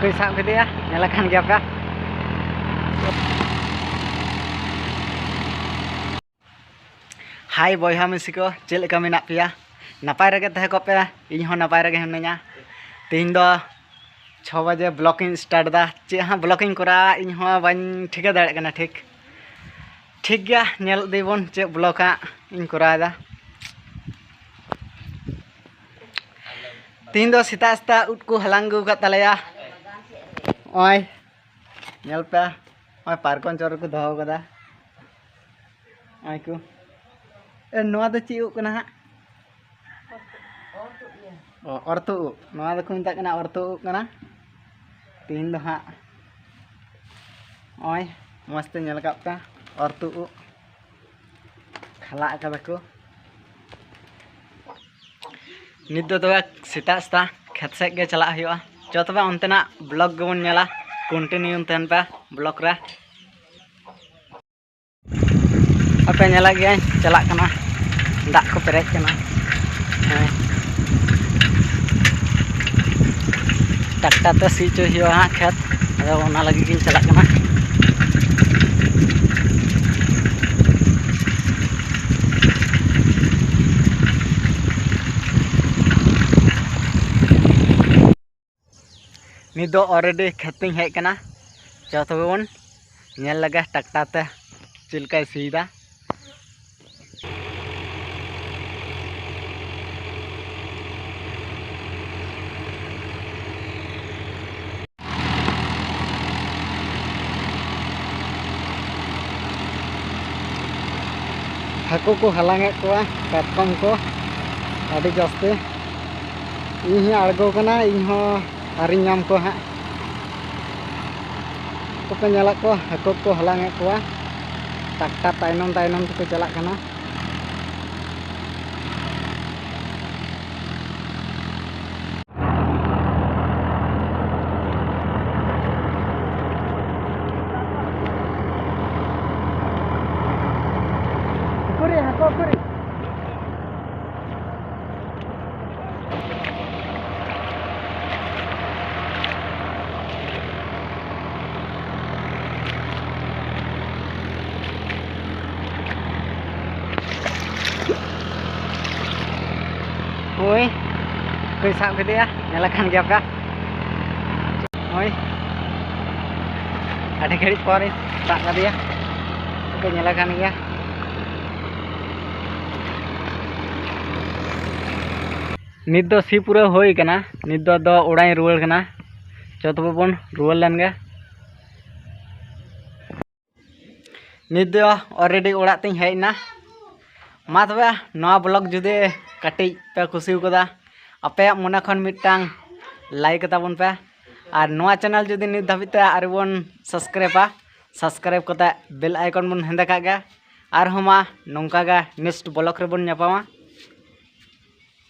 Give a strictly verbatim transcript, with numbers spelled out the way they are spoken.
ᱠᱚᱭ ᱥᱟᱵ ᱠᱮᱫᱮᱭᱟ, ᱧᱮᱞ ᱟᱠᱟᱱ ᱜᱮᱭᱟ ᱯᱮ᱾ ᱦᱟᱭ ᱵᱚᱭᱦᱟ ᱢᱤᱥᱤ ᱠᱚ, ᱪᱮᱫ ᱞᱮᱠᱟ ᱢᱮᱱᱟᱜ ᱯᱮᱭᱟ? ᱱᱟᱯᱟᱭ ᱨᱮᱜᱮ ᱛᱟᱦᱮᱸ ᱠᱚᱜ ᱯᱮ, ᱤᱧ ᱦᱚᱸ ᱱᱟᱯᱟᱭ ᱨᱮᱜᱮ ᱢᱤᱱᱟᱹᱧᱟ᱾ ᱛᱮᱦᱮᱧ ᱫᱚ ᱪᱷᱚ ᱵᱟᱡᱮ vlog ᱤᱧ start ᱮᱫᱟ᱾ ᱪᱮᱫ ᱦᱟᱸᱜ vlog ᱤᱧ ᱠᱚᱨᱟᱣᱟ, ᱤᱧ ᱦᱚᱸ ᱵᱟᱹᱧ ᱴᱷᱤᱠᱟᱹ ᱫᱟᱲᱮᱭᱟᱜ ᱠᱟᱱᱟ ᱴᱷᱤᱠ᱾ ᱴᱷᱤᱠ ᱜᱮᱭᱟ, ᱧᱮᱞ ᱤᱫᱤ ᱵᱚᱱ ᱪᱮᱫ vlog ᱦᱟᱸᱜ ᱤᱧ ᱠᱚᱨᱟᱣ ᱮᱫᱟ᱾ ᱛᱮᱦᱮᱧ ᱫᱚ ᱥᱮᱛᱟᱜ ᱥᱮᱛᱟᱜ ᱩᱫ ᱠᱚ ᱦᱟᱞᱟᱝ ᱟᱹᱜᱩ ᱟᱠᱟᱫ ᱛᱟᱞᱮᱭᱟ᱾ ᱱᱚᱜᱼᱚᱭ ᱧᱮᱞ ᱯᱮ, ᱱᱚᱜᱼᱚᱭ ᱯᱟᱨᱠᱚᱢ ᱪᱚᱴ ᱨᱮᱠᱚ ᱫᱚᱦᱚ ᱠᱟᱫᱟ᱾ ᱱᱚᱜᱼᱚᱭ ᱠᱚ, ᱮ, ᱱᱚᱣᱟ ᱫᱚ ᱪᱮᱫ ᱩᱫ ᱠᱟᱱᱟ ᱦᱟᱸᱜ? ᱚ, ᱚᱨᱛᱩᱫ ᱩᱫ᱾ ᱱᱚᱣᱟ ᱫᱚᱠᱚ ᱢᱮᱛᱟᱜ ᱠᱟᱱᱟ ᱚᱨᱛᱩᱫ ᱩᱫ ᱠᱟᱱᱟ᱾ ᱛᱮᱦᱮᱧ ᱫᱚ ᱦᱟᱸᱜ ᱱᱚᱜᱼᱚᱭ ᱢᱚᱡᱽ ᱛᱮ ᱧᱮᱞ ᱠᱟᱜ ᱯᱮ, ᱚᱨᱛᱩᱫ ᱩᱫ ᱠᱷᱟᱞᱟᱜ ᱠᱟᱫᱟ ᱠᱚ᱾ ᱱᱤᱛ ᱫᱚ ᱛᱚᱵᱮ ᱥᱮᱛᱟᱜ ᱥᱮᱛᱟᱜ ᱠᱷᱮᱛ ᱥᱮᱫ ᱜᱮ ᱪᱟᱞᱟᱜ ᱦᱩᱭᱩᱜᱼᱟ᱾ ᱪᱚ ᱛᱚᱵᱮ ᱚᱱᱛᱮᱱᱟᱜ vlog ᱜᱮᱵᱚᱱ ᱧᱮᱞᱟ, continue ᱛᱟᱦᱮᱱ ᱯᱮ vlog ᱨᱮ᱾ ᱟᱯᱮ ᱧᱮᱞᱮᱫ ᱜᱮᱭᱟᱧ ᱪᱟᱞᱟᱜ ᱠᱟᱱᱟ, ᱫᱟᱜ ᱠᱚ ᱯᱮᱨᱮᱡ ᱠᱟᱱᱟ᱾ ᱦᱮᱸ, ᱴᱨᱟᱠᱴᱟᱨ ᱛᱮ ᱥᱤ ᱦᱚᱪᱚᱭ ᱦᱩᱭᱩᱜᱼᱟ ᱦᱟᱸᱜ ᱠᱷᱮᱛ, ᱟᱫᱚ ᱚᱱᱟ ᱞᱟᱹᱜᱤᱫ ᱜᱤᱧ ᱪᱟᱞᱟᱜ ᱠᱟᱱᱟ᱾ ᱱᱤᱛ ᱫᱚ already ᱠᱷᱮᱛ ᱛᱤᱧ ᱦᱮᱡ ᱠᱟᱱᱟ᱾ ᱪᱚ ᱛᱚᱵᱮ ᱵᱚᱱ ᱧᱮᱞ ᱞᱮᱜᱮ ᱴᱨᱟᱠᱴᱟᱨ ᱛᱮ ᱪᱮᱫ ᱞᱮᱠᱟᱭ ᱥᱤᱭᱮᱫᱟ᱾ ᱦᱟᱹᱠᱩ ᱠᱚ ᱦᱟᱞᱟᱝ ᱮᱫ ᱠᱚᱣᱟ, ᱠᱟᱴᱠᱚᱢ ᱠᱚ ᱟᱹᱰᱤ ᱡᱟᱹᱥᱛᱤ᱾ ᱤᱧ ᱦᱚᱸ ᱟᱬᱜᱚ ᱠᱟᱱᱟ, ᱤᱧ ᱦᱚᱸ ᱟᱹᱣᱨᱤᱧ ᱧᱟᱢ ᱠᱚᱣᱟ ᱦᱟᱸᱜ᱾ ᱠᱚᱯᱮ ᱧᱮᱞᱮᱫ ᱠᱚᱣᱟ, ᱦᱟᱹᱠᱩ ᱠᱚ ᱦᱟᱞᱟᱝ ᱮᱫ ᱠᱚᱣᱟ, ᱴᱨᱟᱠᱴᱟᱨ ᱛᱟᱭᱱᱚᱢ ᱛᱟᱭᱱᱚᱢ ᱛᱮᱠᱚ ᱪᱟᱞᱟᱜ ᱠᱟᱱᱟ᱾ ᱩᱠᱩᱨᱤᱡ ᱦᱟᱹᱠᱩ ᱩᱠᱩᱨᱤᱡ? ᱠᱚᱧ ᱥᱟᱵ ᱠᱮᱫᱮᱭᱟ, ᱧᱮᱞ ᱟᱠᱟᱱ ᱜᱮᱭᱟ ᱯᱮ᱾ ᱱᱚᱜᱼᱚᱭ ᱟᱹᱰᱤ ᱜᱷᱟᱹᱲᱤᱡ ᱯᱚᱨᱮ ᱥᱟᱵ ᱠᱟᱫᱮᱭᱟ, ᱯᱮ ᱧᱮᱞ ᱟᱠᱟᱱ ᱜᱮᱭᱟ᱾ ᱱᱤᱛ ᱫᱚ ᱥᱤ ᱯᱩᱨᱟᱹᱣ ᱦᱩᱭ ᱠᱟᱱᱟ, ᱱᱤᱛ ᱫᱚ ᱟᱫᱚ ᱚᱲᱟᱜ ᱤᱧ ᱨᱩᱣᱟᱹᱲ ᱠᱟᱱᱟ᱾ ᱪᱚ ᱛᱚᱵᱮ ᱵᱚᱱ ᱨᱩᱣᱟᱹᱲ ᱞᱮᱱ ᱜᱮ᱾ ᱱᱤᱛ ᱫᱚ already ᱚᱲᱟᱜ ᱛᱤᱧ ᱦᱮᱡ ᱮᱱᱟ᱾ ᱢᱟ ᱛᱚᱵᱮ, ᱱᱚᱣᱟ vlog ᱡᱩᱫᱤ ᱠᱟᱹᱴᱤᱡ ᱯᱮ ᱠᱩᱥᱤ ᱠᱟᱫᱟ, ᱟᱯᱮᱭᱟᱜ ᱢᱚᱱᱮ ᱠᱷᱚᱱ ᱢᱤᱫᱴᱟᱝ like ᱛᱟᱵᱚᱱ ᱯᱮ᱾ ᱟᱨ ᱱᱚᱣᱟ channel ᱡᱩᱫᱤ ᱱᱤᱛ ᱫᱷᱟᱹᱵᱤᱡ ᱛᱮ ᱟᱹᱣᱨᱤ ᱵᱚᱱ subscribeᱟ, subscribe ᱠᱟᱛᱮ bell icon ᱵᱚᱱ ᱦᱮᱸᱫᱮ ᱠᱟᱜ ᱜᱮ᱾ ᱟᱨᱦᱚᱸ ᱢᱟ ᱱᱚᱝᱠᱟ ᱜᱮ next vlog ᱨᱮᱵᱚᱱ ᱧᱟᱯᱟᱢᱟ᱾